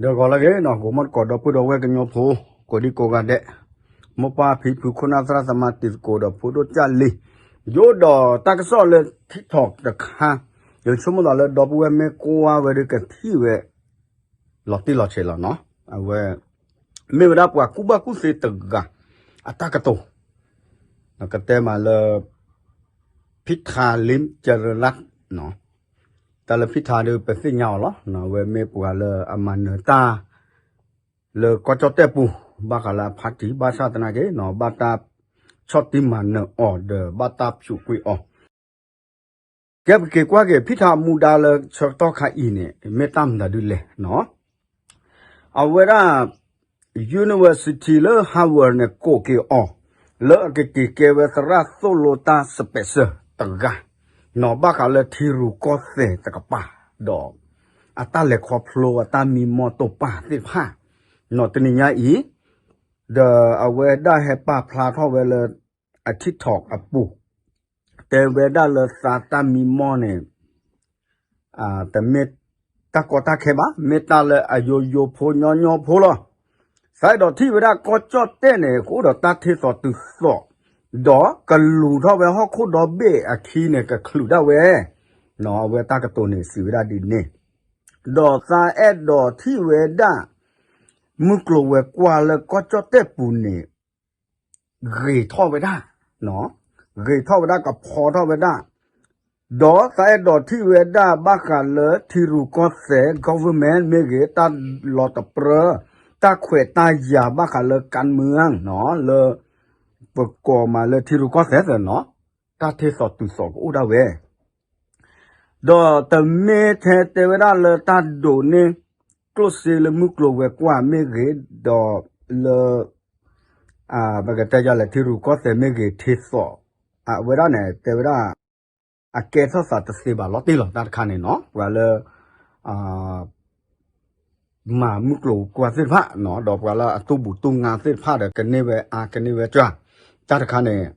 ဒီးဂီၤလၢအဂ့ၤနီၤ ဂီၤမီၢ်တကိးဒီပုၢ်ဒီဝဲၢ်ကညီဖိ ကိးဒံကိးဂၤဒဲး, မိၢ်ပၢ်ဖံဖုခိၣ်နၢ်သရၣ်သမါတံၤသကိးဒီးဖိဒိၣ်ကၢ်လံၤ, ယအိၣ်ဒီးတၢ်ကစီၣ်လၢ TikTok တခါ, ယဆိကမိၣ်သးလၢဒီပုၢ်ဝဲၢ်မ့ၢ်ကွၢ်ဝဲဒီးကထံၣ်ဝဲ လီၤတံၢ်လီၤဆဲးလီၤနီၤ, အဝဲ မ့ၢ်ဝဲဒၣ်ပှၤကူၣ်ဘၣ်ကူၣ်သ့တဂၤ အတၢ်ကတိၤ, ကတဲမးလၢ ဖံထါလ့ကရလၢ်နီၤ, တၢ်လၢဖံထါဒီးပသ့ၣ်ညါအီၤလီၤ, အဝဲမ့ၢ်ပှၤလၢအမၤနၢၤတၢ် လၢကီၢ်ကၠီၣ်တဲၣ်ပူၤ, ဘၣ်ဃးလၢအဖါတံၢ် ဘၣ်ဆၣ်သနာ်က့နီၤ ဘၣ်တၢ်ဆီၣ်တံၢ်မၤနၢၤအီၤဒီးဘၣ်တၢ်ဖျိးကွံာ်အီၤ ကဲပက့ၤကွၢ်က့ၤ ဖံထါမူဒါလၢဆၢကတီၢ်ခါအံၤန့ၣ် မ့ၢ်တၢ်မတၤဒုလဲၣ်နီၤ, အဝဲဒၣ် University လၢ Harvard န့ၣ် ကိးက့ၤအီၤ လၢအကက့ၤကဲဝဲသရၣ်သိၣ်လိတၢ် special တဂၤ, နီၤ ဘၣ်ဃးလၢထံရူၢ်ကီၢ်သဲးတကပၤ, ဒီး အတၢ်လဲၤခီဖျိအတၢ်မံမီၢ်တိာ်ပာ်သ့ၣ်တဖၣ်, နီၤ တနံၤညါအံၤ ဒီးအဝဲဒၣ်ဟဲပာ်ဖျါထီၣ်ဝဲလၢ အ TikTok အပူၤ, တဲဝဲဒၣ်လၢသးတၢ်မံမီၢ်န့ၣ် တမ့ၢ်တၢ်ကီတၢ်ခဲဘၣ်, မ့ၢ်တၢ်လၢအယိယိဖိညီညီဖိလီၤ. သးအဲၣ်ဒိးထံၣ်ဝဲဒၣ်ကီၢ်ကၠီၣ်တဲၣ်န့ၣ် ကအိၣ်ဒီးတၢ်ထ့သိးတုၤသိး, ဒီးကလူၤထီၣ်ဝဲဟီၣ်ခိၣ်ဒီဘ့ၣ်အခံန့ၣ် ကချုးဒၣ်ဝဲ, နီၤ အဝဲတၢ်ကတိၤန့ၣ် စံးဝဲဒၣ်ဒ်န့ၣ်, ဒီးသးအဲၣ်ဒိးထံၣ်ဝဲဒၣ် မုၢ်ကျိၤဝဲၤကွာ်လၢကီၢ်ကၠီၣ်တဲၣ်ပူၤန့ၣ် ဂ့ၤထီၣ်ဝဲဒၣ်, ဂ့ၤထီၣ်ဝဲဒၣ် ကဖီထီၣ်ဝဲဒၣ်, ဒီးသးအဲၣ်ဒိးထံၣ်ဝဲဒၣ်ဘၣ်ဃးလၢထံရူၢ်ကီၢ်သဲး government မ့ၢ်ဂ့ၤ တၢ်လီၤတပြၢ, တၢ်ခွဲးတၢ်ယာ်ဘၣ်ဃးလၢ การเมือง နီၤ လၢ ပကိးမးလၢထံရူၢ်ကီၢ်သဲးသ့ၣ်နီၤ, တၢ်ထ့သိးတုၤသိးကအိၣ်ဒၣ်ဝဲ ဒီးတမ့ၢ်ထဲတဲဝဲဒၣ်လၢတၢ်ဒိးန့ၢ် ကျိၣ်စ့လၢမုၢ်ကျိၤဝဲၤကွာ်မ့ၢ်ဂ့ၤ, ဒီးလၢ ပကတဲယၤလဲၣ် ထံရူၢ်ကီၢ်သဲးမ့ၢ်ဂ့ၤ ထ့သိး, အဝဲဒၣ်န့ၣ် တဲဝဲဒၣ် အကဲထီၣ်သးတသ့ဘၣ်လီၤတံၢ်လီၤ တၢ်တခါန့ၣ်နီၤ, ပှၤလၢ မၤမုၢ်ကျိၤဝဲၤကွာ်သ့ၣ်တဖၣ်နီၤ, ဒီးပှၤလၢအတူၢ်ဘူးတူၢ်ငါသ့ၣ်တဖၣ်ဒီး ကန့ၢ်ဝဲအါ ကန့ၢ်ဝဲကွၢ်, တၢ်တခါန့ၣ်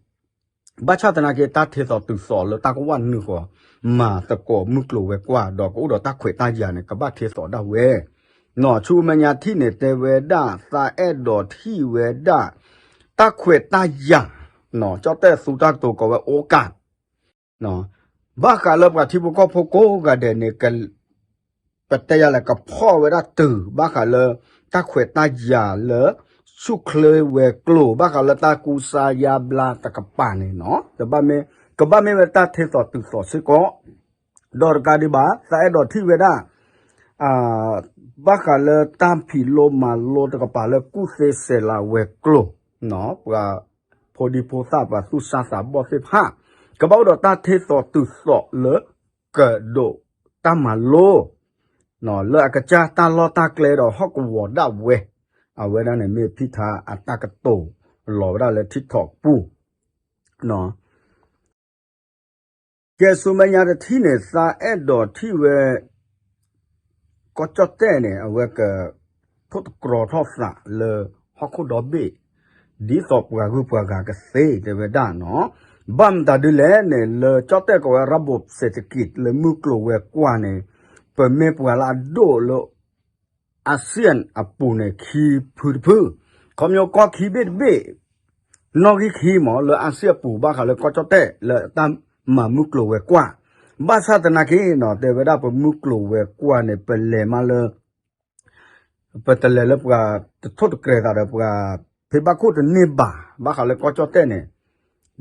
ဘၣ်ဆၣ်သနာ်က့ တၢ်ထ့သိးတုၤသိးလၢတၢ်ကဝၢ်နုာ်ဃီၤ မၤသကိးမုၢ်ကျိၤဝဲၤကွာ် ဒီးကအိၣ်ဒီးတၢ်ခွဲးတၢ်ယာ်န့ၣ် ကဘၣ်ထ့သိးဒၣ်ဝဲ, နီၤ ဆူမဲာ်ညါထံၣ်န့ၣ် တဲဝဲဒၣ် သးအဲၣ်ဒိးထံၣ်ဝဲဒၣ် တၢ်ခွဲးတၢ်ယာ်, နီၤ ကၠီၣ်တဲၣ်သူတၢ်ကတိၤကိးဝဲ โอกาส ဘၣ်ဃးလၢပှၤထံဖိကီၢ်ဖိကိးဂၤဒဲးန့ၣ် ပတဲယၤလဲၣ် ကဖီၣ်ဝဲဒၣ်တုၤ ဘၣ်ဃးလၢ တၢ်ခွဲးတၢ်ယာ်လၢ ဆူၣ်ချ့ဝဲၤကျိၤ ဘၣ်ဃးလၢတၢ်ကူစါယါဘျါတကပၤန့ၣ်နီၤ, ကဘၣ်မ့ၢ်ဝဲတၢ်ထ့သိးတုၤသိးစ့ၢ်ကီး, ဒီးတကးဒံးဘၣ် သးအဲၣ်ဒိးထံၣ်ဝဲဒၣ် ဘၣ်ဃးလၢတၢ်ဖံးလိမၤလိတကပၤလၢကူၣ်သ့စဲးလၤဝဲၤကျိၤ, ပှၤဖိဒံဖိသၣ်ပှၤသူၣ်စၢ်သးဘီၣ်သ့ၣ်တဖၣ်, ကဘၣ်အိၣ်ဒီးတၢ်ထ့သိးတုၤသိးလၢ ကဒိးတၢ်မၤလိ လၢအကစၢ်တၢ်လီၢ်တၢ်ကျဲဒီးဟီၣ်ကဝီၤဒၣ်ဝဲ, အဝဲဒၣ်န့ၣ်မ့ၢ်ဖံထါအတၢ်ကတိၤလီၤဝဲဒၣ်လၢထံထီၣ်ပူၤ ကဲဆူမဲာ်ညါတထံၣ်န့ၣ် သးအဲၣ်ဒိးထံၣ်ဝဲ ကီၢ်ကၠီၣ်တဲၣ်န့ၣ် အဝဲက ထိၣ်တကြီထီၣ်သးလၢဟီၣ်ခိၣ်ဒီဘ့ၣ် ဒ်သိးပှၤဂုၤပှၤဂၤကသ့တဲဝဲဒၣ်နီၤ, ဘၣ်မတၤဒ်လဲၣ်န့ၣ် လၢကၠီၣ်တဲၣ်ကိးဝဲ ระบบเศรษฐกิจ လၢမုၢ်ကျိၤဝဲၤကွာ်န့ၣ် ပမ့ၢ်ပှၤလၢအဒိၣ်လၢ อาเซียน အပူၤန့ၣ် ခံဖုတဖု, ခီဖျိကီၢ်ခံဘ့ၣ်တဘ့ၣ် နီၣ်ဂံၢ်ခံမး လၢ อาเซียน အပူၤ ဘၣ်ဃးလၢကီၢ်ကၠီၣ်တဲၣ် လၢတၢ်မၤမုၢ်ကျိၤဝဲၤကွာ်, ဘၣ်ဆၣ်သနာ်က့နီၤ တဲဝဲဒၣ်ပမုၢ်ကျိၤဝဲၤကွာ်န့ၣ် ပလဲၤမးလၢ ပတလဲၤလၢပှၤတထိၣ်တကြဲးသးဒီးပှၤဖံးဘၣ်ခိၣ်တန့ၢ်ဘၣ် ဘၣ်ဃးလၢကီၢ်ကၠီၣ်တဲၣ်န့ၣ်,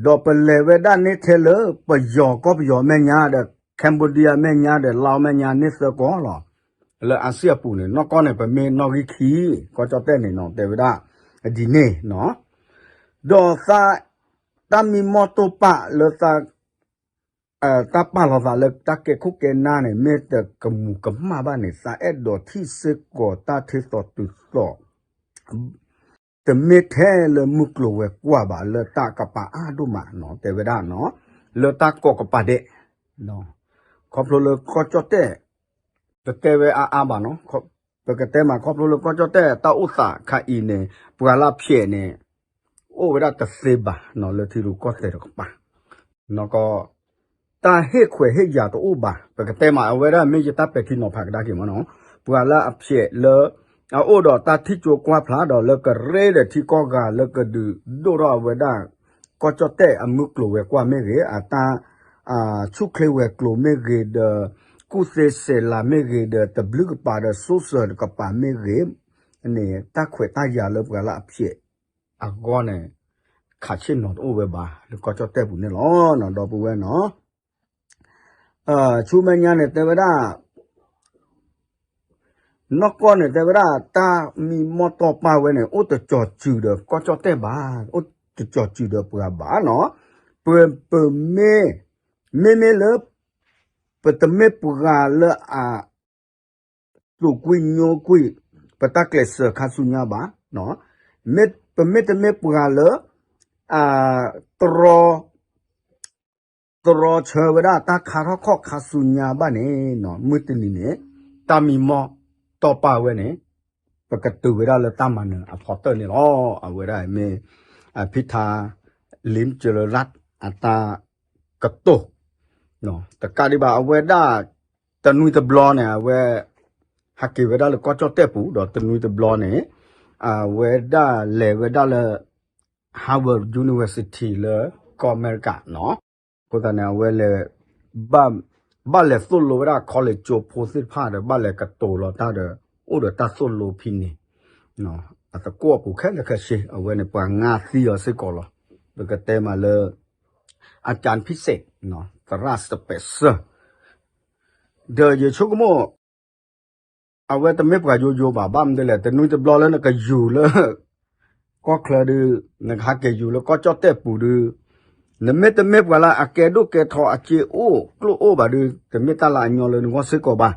ဒီးပလဲၤဝဲဒၣ်န့ၢ်ထဲလၢ ပယီၤကီၢ်ပယီၤမဲာ်ညါဒီး Cambodia မဲာ်ညါဒီး Laos မဲာ်ညါန့ၢ်သၢကီၢ်လီၤ. လၢ อาเซียน အပူၤန့ၣ် နီၢ်ကီၢ်န့ၣ် ပမ့ၢ်နီၣ်ဂံၢ်ခံ ကီၢ်ကၠီၣ်တဲၣ်န့ၣ်နီၤ တဲဝဲဒၣ်ဒ်န့ၣ်နီၤ, ဒီးသး တၢ်မံမီၢ်တိာ်ပာ်လၢသး တၢ်ပာ်လီၤသးလၢတၢ်ကဲခိၣ်ကဲနၢ်န့ၣ် မ့ၢ်တကမူၤကမၣ်ဘၣ်န့ၣ် သးအဲၣ်ဒိးထံၣ်စ့ၢ်ကီးတၢ်ထ့သိးတုၤသိး တမ့ၢ်ထဲလၢမုၢ်ကျိၤဝဲၤကွာ်ဘၣ် လၢတၢ်ကပၤအါဒိၣ်မးနီၤ တဲဝဲဒၣ်နီၤ, လၢတၢ်ကိးကပၤဒဲး, ခီဖျိလၢကီၢ်ကၠီၣ်တဲၣ် တတဲဝဲအါအါဘၣ်နီၤ, ပကတဲမးခီဖျိလၢကီၢ်ကၠီၣ်တဲၣ်တၢ်အိၣ်သးခါအံၤန့ၣ် ပှၤလၢအဖျဲးန့ၣ် အိၣ်ဝဲဒၣ်တသ့ဘၣ်နီၤ လၢထံရူၢ်ကီၢ်သဲးတကပၤ, နီၢ်ကီၢ် တၢ်ဟ့ၣ်ခွဲးဟ့ၣ်ယာ်တအိၣ်ဘၣ် ပကတဲမး အဝဲဒၣ်မ့ၢ်ယတၢ်ပဲာ်ထံနီၤဖးကဒါက့ၤမးနီၤ, ပှၤလၢအဖျဲးလၢ အအိၣ်ဒီးတၢ်ထံၣ်ကၠိကွၢ်ဖျါဒီးလၢကရ့ဒီးထံကီၢ်ဂၤလၢကဒုးဒိၣ်ထီၣ်အဝဲဒၣ် ကီၢ်ကၠီၣ်တဲၣ်အမုၢ်ကျိၤဝဲၤကွာ်မ့ၢ်ဂ့ၤ, အတၢ် ဆူၣ်ချ့ဝဲၤကျိၤမ့ၢ်ဂ့ၤဒီး ကူၣ်သ့စဲးလၤမ့ၢ်ဂ့ၤဒီး တဘျုးကပၤဒီး စိစၢၤတကပၤမ့ၢ်ဂ့ၤန့ၣ် တၢ်ခွဲးတၢ်ယာ်လၢပှၤလၢအဖျဲးအဂီၢ်န့ၣ် ခးဆ့ၣ်နီၤတအိၣ်ဝဲဘၣ် လၢကီၢ်ကၠီၣ်တဲၣ်ပူၤန့ၣ်လီၤ. ဒီပုၢ်ဝဲၢ်နီၤ, ဆူမဲာ်ညါန့ၣ်တဲဝဲဒၣ် နီၢ်ကီၢ်န့ၣ်တဲဝဲဒၣ် တၢ်မံမီၢ်တီၢ်ပာ်ဝဲန့ၣ် အိၣ်တကၠီၤစုၤဒီးကီၢ်ကၠီၣ်တဲၣ်ဘၣ်, အိၣ်တကၠီၤစုၤဒီးပှၤဘၣ်နီၤ, ပ ပမ့ၢ် မ့မ့ၢ်လၢ ပတမ့ၢ်ပှၤလၢအ သူၣ်ကွံာ်ညိကွံာ် ပတၢ်ကျဲးစၢးခါဆူညါဘၣ်, ပမ့ၢ်တမ့ၢ်ပှၤလၢ တြီ တြီဆၢဝဲဒၣ်တၢ်ခါထီၣ်ခီၣ်ခါဆူညါဘၣ်န့ၣ် မုၢ်တနံၤန့ၣ် တၢ်မံမီၢ်တီၢ်ပာ်ဝဲန့ၣ် ပကတုၤဝဲဒၣ်လၢတၢ်မၤနၢၤအဖီတၢၢ်န့ၣ်လီၤ. အဝဲဒၣ်မ့ၢ် ဖံထါ လ့ကလရၣ် အတၢ်ကတိၤ တကးဒံးဘၣ် အဝဲဒၣ် တနွံတဘျီန့ၣ် အဝဲ ဟးက့ၤဝဲဒၣ်လၢကီၢ်ကၠီၣ်တဲၣ်ပူၤ ဒီးတနွံတဘျီန့ၣ် အဝဲဒၣ်လဲၤဝဲဒၣ်လၢ Harvard University လၢကီၢ်အမဲရကၤနီၤ. အဃိသတးန့ၣ် အဝဲလဲၤ ဘၣ်လဲၤသိၣ်လိဝဲဒၣ် college ကၠိဖိသ့ၣ်တဖၣ်ဒီး ဘၣ်လဲၤကတိၤလီၤတၢ်ဒီး အိၣ်ဒီးတၢ်သိၣ်လိဖဲန့ၣ် အသကိးပူၤခဲလၢာ်ခဲဆ့ အဝဲန့ၣ်ပှၤငါသံအီၤစ့ၢ်ကီးလီၤ. ပကတဲမးလၢ အကၠၣ်ဖံစဲး သရၣ်စပဲးစၢၢ် ဒီးယဆိကမိၣ် အဝဲတမ့ၢ်ပှၤယိယိဘၣ် ဘၣ်မနုၤလဲၣ် တနွံတဘျီလၢနကယူၤလၢ ကီၢ်ချၢဒုး နကဟးက့ၤယူၤလၢကီၢ်ကၠီၣ်တဲၣ်ပူၤဒုး နမ့ၢ်တမ့ၢ်ပှၤလၢအကဲဒိၣ်ကဲထီအစ့အိၣ်ကျိၣ်အိၣ်ဘၣ်ဒုး တမ့ၢ်တၢ်လၢအညီလၢနဂီၢ်စ့ၢ်ကီးဘၣ်.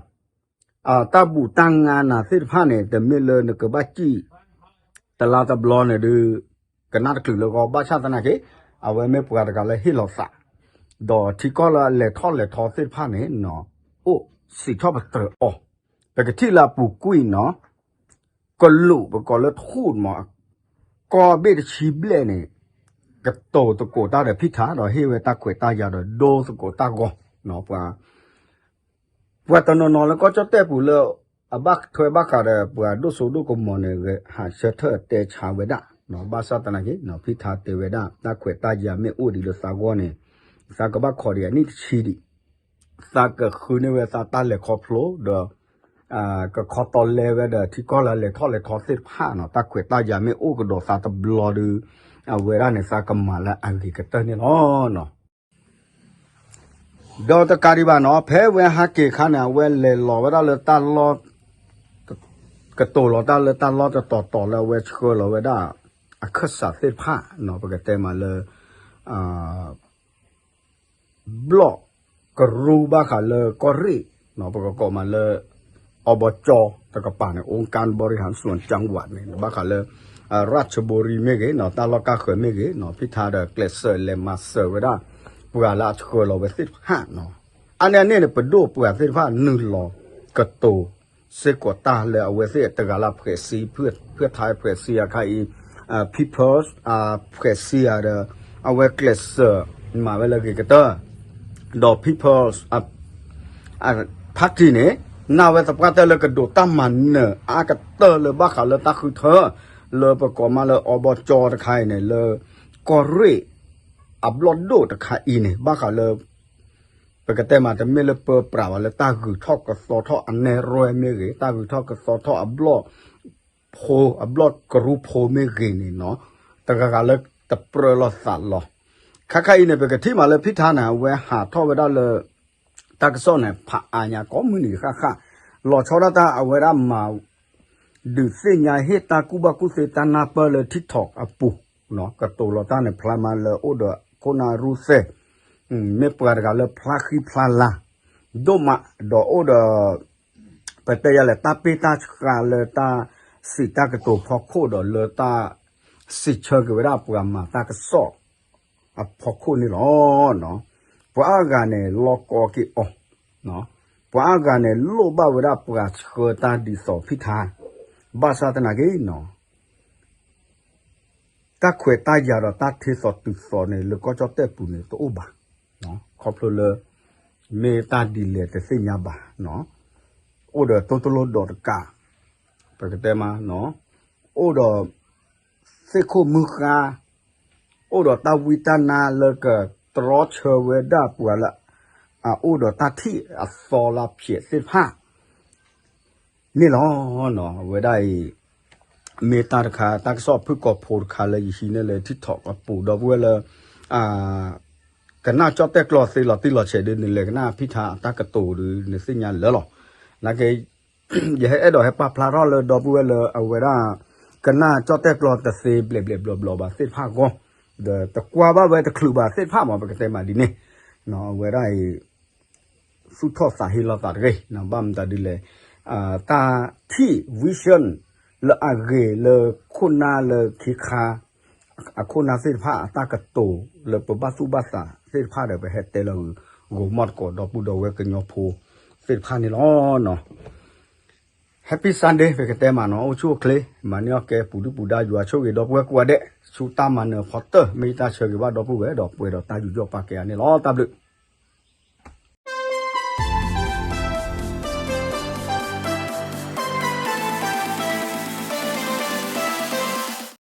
တၢ်ဘူၣ်တၢ်ငါနၤသ့ၣ်တဖၣ်န့ၣ် တမ့ၢ်လၢနကဘၣ်စံၣ် တလါတဘျီန့ၣ်ဒုး ကနၣ်တချုးလၢဂီၢ် ဘၣ်ဆၣ်သနာ်က့ အဝဲမ့ၢ်ပှၤတဂၤလၢဟ့ၣ်လီၤသး ဒီးထံကီၢ်လၢအလဲၤထီၣ်လဲၤထီသ့ၣ်တဖၣ်န့ၣ် အိၣ်စံးထီၣ်ပတြၢၤအီၤ ပကထံၣ်လၢအပူၤကွံာ်နီၤ ကလူးပကိးလၢထူၣ်မး ကီၢ်ဘ့ၣ်တဆံဘျဲၣ်န့ၣ် ကတိၤသကိးတၢ်ဒီးဖံထါ ဒီးဟ့ၣ်ဝဲတၢ်ခွဲးတၢ်ယာ်ဒီးဒိသကိးတၢ်ဂီၤ ပှၤ ပှၤတနီၤနီၤလၢကီၢ်ကၠီၣ်တဲၣ်ပူၤလၢ အဘၣ်ထွဲဘၣ်ဃးဒီး ပှၤဒိၣ်စိဒိၣ်ကမီၤန့ၣ် ဟးဆၢထၢၣ်တဲဆါဝဲဒၣ် ဘၣ်ဆၣ်သနာ်က့ ဖံထါတဲဝဲဒၣ် တၢ်ခွဲးတၢ်ယာ်မ့ၢ်အိၣ်ဒံးလၢသးဂီၢ်န့ၣ် သးကဘၣ်ခိးဒံးအနံၣ်တဆံဒံး သးကဃုန့ၢ်ဝဲသးတၢ်လဲၤခီဖျိဒီး ကခီတီလဲဝဲဒီးထံကီၢ်လၢလဲၤထီၣ်လဲၤထီသ့ၣ်တဖၣ်နီၤ တၢ်ခွဲးတၢ်ယာ်မ့ၢ်အိၣ်ကဒီးသးတဘျီဒုး အဝဲဒၣ်န့ၣ်သးကမၤလၢအဂ့ၤကတၢၢ်န့ၣ်လီၤ. ဒီးတကးဒံးဘၣ်နီၤ ဖဲဝဲဟးက့ၤအခါန့ၣ် အဝဲလဲၤလီၤဝဲဒၣ်လၢတၢ်လီၢ် ကတိၤလီၤတၢ်လၢတၢ်လီၢ်တတီၤတီၤလၢအဝဲဆှၢလီၤဝဲဒၣ် အခၢၣ်စးသ့ၣ်တဖၣ်နီၤ ပကတဲမးလၢ ဘျီၣ်ကရူၢ်ဘၣ်ဃးလၢကီၢ်ရ့ၣ်နီၤ ပကကိးမးလၢ အီဘီကၠီတကပၤန့ၣ် အူကၣ်ဘီရံဟၣ်စွၣ်ကၠၣ်ဝးန့ၣ် ဘၣ်ဃးလၢ ရၣ်ဆဘူရံမ့ၢ်ဂ့ၤနီၤ တၢ်လီၢ်ကၢ်ဃၢၤမ့ၢ်ဂ့ၤနီၤ ဖံထါဒီးကျဲးစၢးလဲၤမၤစၢၤဝဲဒၣ် ပှၤလၢအဆှၢလီၤဝဲသ့ၣ်တဖၣ်နီၤ အါန့ၢ်အန့ၣ်န့ၣ် ပဒိၣ်ပှၤသ့ၣ်တဖၣ်နုာ်လီၤကတိၤ စ့ၢ်ကီးတၢ်လၢအဝဲသ့ၣ်တဂၤလၢအဖှဲးစံ ဖှဲးထါဖှဲးစံအခါအံၤ People's အဖှဲးစံဧါဒီး အဝဲကျဲးစၢးမၤဝဲလၢအဂ့ၤကတၢၢ် ဒီး People's အ Party န့ၣ် နာ်ဝဲသပှၢ်တၢၢ်လၢကဒိးတၢ်မၤနၢၤအါကတၢၢ်လၢဘၣ်ဃးလၢတၢ်ဃုထၢ လၢပကိးမးလၢအီဘီကၠီတခါအံၤန့ၣ် လၢကီၢ်ရ့ၣ်အဘျီၣ်ဒိၣ်တခါအံၤန့ၣ် ဘၣ်ဃးလၢ ပကတဲမးတမ့ၢ်လၢပၢပြးဘၣ်လၢတၢ်ဂုၤထီၣ်ကသီထီၣ်အနဲၣ်ရွဲၣ်မ့ၢ်ဂ့ၤ တၢ်ဂုၤထီၣ်ကသီထီၣ်အဘျီၣ်ဖိ အဘျီၣ်ကရူၢ်ဖိမ့ၢ်ဂ့ၤန့ၣ်နီၤ တဂၤဂၤလၢတပြၢလိာ်သးလီၤ. ခါခါအံၤန့ၣ် ပကထံၣ်မးလၢဖံထါန့ၣ် အဝဲဟးထီၣ်ဝဲဒၣ်လၢ တၢ်ကစီၣ်န့ၣ် ဖးအါညါကိးမုၢ်နံၤဃၣ်ဃၣ် လီၤဆီဒၣ်တၢ်အဝဲဒၣ်မၤ ဒုးသ့ၣ်ညါဟ့ၣ်တၢ်ကူၣ်ဘၣ်ကူၣ်သ့တၢ်နၢ်ပၢၢ်လၢ TikTok အပူၤ ကတိၤလီၤတၢ်န့ၣ် ဖျါမးလၢအိၣ်ဒီးခိၣ်နၢ်ရူၢ်သဲး မ့ၢ်ပှၤတဂၤလၢဖျါဃံဖျါလၤ ဒိၣ်မး ဒီးအိၣ်ဒီး ပတဲယၤလဲၣ် တၢ်ပ့ၢ်တၢ်ဆှါလၢတၢ်စံးတၢ်ကတိၤဖီခိၣ်ဒီးလၢတၢ်စံးဆၢက့ၤဝဲဒၣ်ပှၤမၤတၢ်ကစီၣ် အဖီခိၣ်န့ၣ်လီၤ. ပှၤအါဂၤန့ၣ် လီၤကီက့ၤအီၤ, ပှၤအါဂၤန့ၣ် လိၣ်ဘၣ်ဝဲဒၣ်ပှၤဆှၢတၢ်ဒ်သိးဖံထါ, ဘၣ်ဆၣ်သနာ်က့နီၤ, တၢ်ခွဲးတၢ်ယာ်ဒီးတၢ်ထ့သိးတုၤသိးန့ၣ် လၢကီၢ်ကၠီၣ်တဲၣ်ပူၤန့ၣ် တအိၣ်ဘၣ်, ခီဖျိလၢ မ့ၢ်တၢ်ဒ်လဲၣ်တသ့ၣ်ညါဘၣ်, အိၣ်ဒီးတိၢ်တလိၣ်ဒီးတကး ပကတဲမးနီၤ, အိၣ်ဒီး သ့ၣ်ခိၣ်မုၢ်ဃါ, အိၣ်ဒီးတၢ်ဝံတၢ်နါလၢကတြီဆၢဝဲဒၣ်ပှၤလၢ အအိၣ်ဒီးတၢ်ထံၣ်အသီလၢဖျဲးသ့ၣ်တဖၣ် န့ၣ်လီၤ. အဝဲဒၣ်အံၤ မ့ၢ်တၢ်တခါ တၢ်ကစီၣ်ဖုၣ်ကိာ်ဖိတခါလၢယဟံးန့ၢ်လၢ TikTok အပူၤ ဒီပုၢ်ဝဲၢ်လၢ ကနၣ်ကၠီၣ်တဲၣ်ကျီသ့လီၤတံၢ်လီၤဆဲးဒီး နလဲၤကနၣ်ဖံထါအတၢ်ကတိၤဒီး နသ့ၣ်ညါလၢာ်လီၤ. နာ်က့ ယဟဲအဲၣ်ဒိးဟဲပာ်ဖျါထီၣ်လၢဒီပုၢ်ဝဲၢ်လၢအဝဲဒၣ် ကနၣ်ကၠီၣ်တဲၣ်ကျီတသ့ဘျဲးဘျဲးဘျီဘျီဘၣ်သ့ၣ်တဖၣ်အဂီၢ်, ဒီးတကွၢ်ဘၣ်ဝဲတချုးဘၣ်သ့ၣ်တဖၣ်မး ပကတဲမးဒ်န့ၣ်, အဝဲဒၣ်အံၤ သူၣ်ထီၣ်သးဟ့လီၤသးတဂ့ၤ, ဘၣ်မတၤဒ်လဲၣ်, တၢ်ထံၣ် vision လၢအဂ့ၤလၢခိၣ်နၢ်လၢခံခါ အခိၣ်နၢ်သ့ၣ်တဖၣ်အတၢ်ကတိၤလၢပဘၣ်သူၣ်ဘၣ်သးသ့ၣ်တဖၣ်ဒီး ပဟဲတဲလီၤဂုာ်ဂီၢ်မီၢ်သကိးဒီပုၢ်ဒီဝဲၢ်ကညီဖိသ့ၣ်တဖၣ်န့ၣ်လီၤ. Happy Sunday ပကတဲမးနီၤ, အိၣ်ဆူၣ်အိၣ်ချ့ မၤန့ၢ်အီၣ်ကဲပူၤဒုၣ်ပူၤဒါ ယွၤဆိၣ်ဂ့ၤဒီပုၢ်ဝဲၢ်ကိးဂၤဒဲး, ဆူတၢ်မၤနၢၤဖီတၢၢ် မ့ၢ်ယတၢ်ဆၢဂ့ၤဘၣ်ဒီပုၢ်ဝဲၢ်ဒီးပှဲၤဒီးတၢ်ယူးယီၣ်ပာ်ကဲအါန့ၣ်လီၤ. တၢ်ဘျုး